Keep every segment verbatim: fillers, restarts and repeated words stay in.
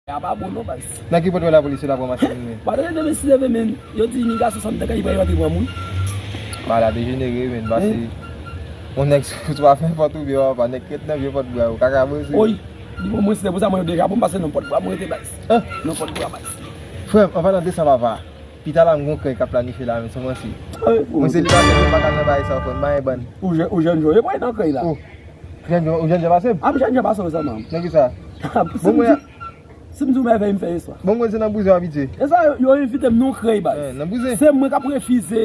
A pa bon non, baz. Nan ki pòt wè lapolis yo la pran machin men? Ba, tande, demen si leve, men, yo di ni gason san tèt ki pral rantre pran moun. Ba, la dejenere, men, pase yon nèg sou twa fè fòt ou byen, papa, nèg ret nan vye pòt bra yo, kaka bouze. Oy, di bon, mwen, se pou sa, mwen, deja, pou m pase nan pòt bra, mwen rete, baz. Nan pòt bra, baz. Frè m, an palan de sa, papa, pita la, m gon krèy k ap planifye la, men, se mwen si. Mwen, selibatè, mwen pa ka nan bagay sa, frè m, m pa gen bann. Ou jèn, ou jèn jan, e pa nan krèy la. Jèn jan, ou jèn jan pase m? A, m jèn jan pase w sèlman. Nan ki sa? Bon, mwen, si m di w mèvèy, m fè istwa. Bon, mwen se nan bouzen w abitye. E sa, yo, yo envite m nan krèy, baz. Eh, nan bouzen? Se mwen k ap refize.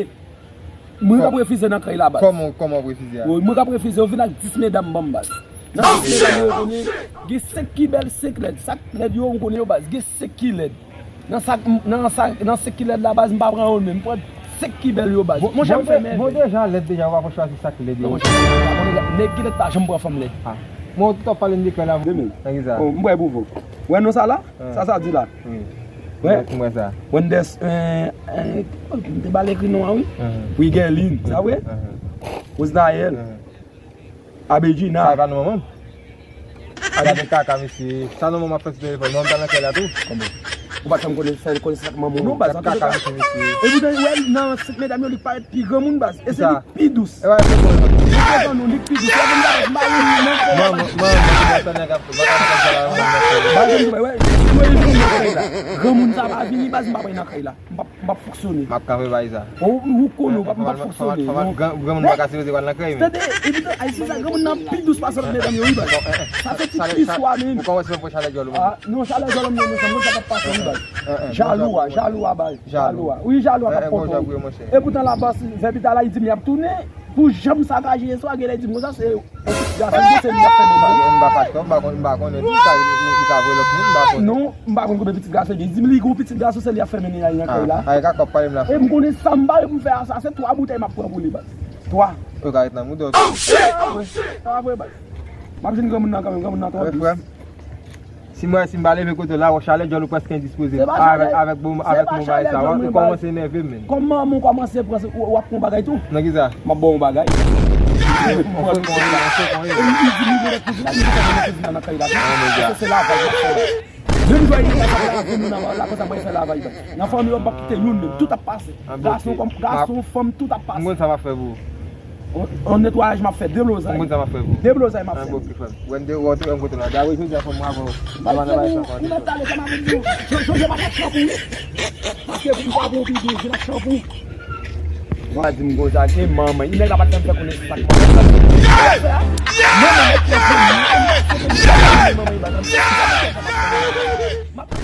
Mwen k ap refize nan krèy la, baz. Kòman, kòman w refize a? Wi, mwen k ap refize, yo vin ak dis medam ban m, baz. Nan dis medam yo, yo konnen, gen senk ki bèl, senk lèd. Sa k lèd yo, m konnen yo, baz. Gen senk ki lèd. Nan sa, nan sa, nan senk ki lèd la, baz, m pa pran youn menm. M pran senk ki bèl yo, baz. Monchè, m fè mèvèy. Bon, deja lèd, deja, w pa fè chwazi sa k lèd yo. Nèg ki lèd pa janm pran fanm lèd. Mwen, ou t ap pale m de krèy la. Demen. Nan ki sa? Oh, m pral pwouve w. Wè non sa la? Sa sa di la? Wi. Wè. Mwen sa. Wenders, eh, eh, m te ba l ekri non an, wi. Wigelin, sa vre? Osnaël. Abedjina. Sa e pa non manman m? Gade kaka, mesye. Sa non manman m ap fè sou telefòn. Manman m ta nan kay la tou. Kòman? Ou pa t janm konnen fè konesans ak manman w non, baz, an tou ka. Kaka, mesye, mesye. E poutan, wè, nan senk medam yo, li k parèt pi granmoun, baz. E se li k pi dous. E wè, se bon. Li k pi granmoun, li k pi dous. Lè vin gade, m pa wè li nan kay la, baz. Manman, manman, manman, sa nèg ap fè. Baz, m di, wè, wè, li nan kay la. Granmoun sa pa vini, baz, m pa pran nan kay la. M p ap, m p ap fonksyone. M ap kanpe bay sa. Ou, ou konnen, m p ap, m p ap fonksyone. Granmoun pa ka sipoze pral nan krèy, men. Tande, epi tou, ay, si sa, granmoun nan pi dous pase lòt medam yo, wi, baz. Sa se ti pi swa, men. Ou kòmanse fè chalè djòl ou menm. Ah, non, chalè djòl ou menm, non, sa p ap pase, wi, baz. Jalou a, jalou a, baz. Jalou a. Wi, jalou a k ap kontan. E poutan, la bas, vè pita la, li di m y ap tounen. Pou jan m sakaje yè swa, genlè di m konsa, se yon pitit gason, se li k ap fè menaj. M pa fache, m pa konn, m pa konnen tou, sa li, li ka voye lòt moun, m pa konnen. Non, m pa konn konbyen pitit gason li gen. Di m li gon pitit gason, se li ap fè menaj nan kay la. A, e ka kòb pale m la, frè. E m konnen sa m pare pou m fè a sa, se twa boutèy m ap pran pou li, baz. Twa. Yo ka ret nan mouda w tou. Sa pa vre, sa pa vre, baz. M ap jwenn granmoun nan kanmenm, granmoun nan twò dous. Si mwen, si m pa leve kote w la, wè chalè djòl ou prèske endispoze. Avèk, avèk bon, avèk bon bagay sa, w kòmanse enève m, menn. Kòm manman w kòmanse pran, w ap pran bagay tou. Nan ki sa? M ap ba w yon bagay. Li di li gen kouzin la, li di li gen kouzin la nan kay la. Se lavaj l ap fè. Menm jan li gen lavaj la, konsa mwen fè lavaj, baz. Nan fanmi yo, m p ap kite youn menm. Tout ap pase. Gason kòm gason, fanm, tout ap pase. M konn sa m ap fè pou ou. On, on netwayaj m ap fè, deblozay. M konn sa m ap fè pou ou. Deblozay m ap fè. An, bon, ki fè m. Wè, m de, wè, m te rankontre la. Dayè, jodi a, fò m avè w. Ou mèt pale, sa m ap di w. Chonje, chonje, m ap ak chanpou. Paske pou m pa pran pil de, vin ak chanpou. Mwen di m konsa, se manman. Li nèg la pa t fè m fè konnen se sa k manman. Manman, manman, manman, manman, manman.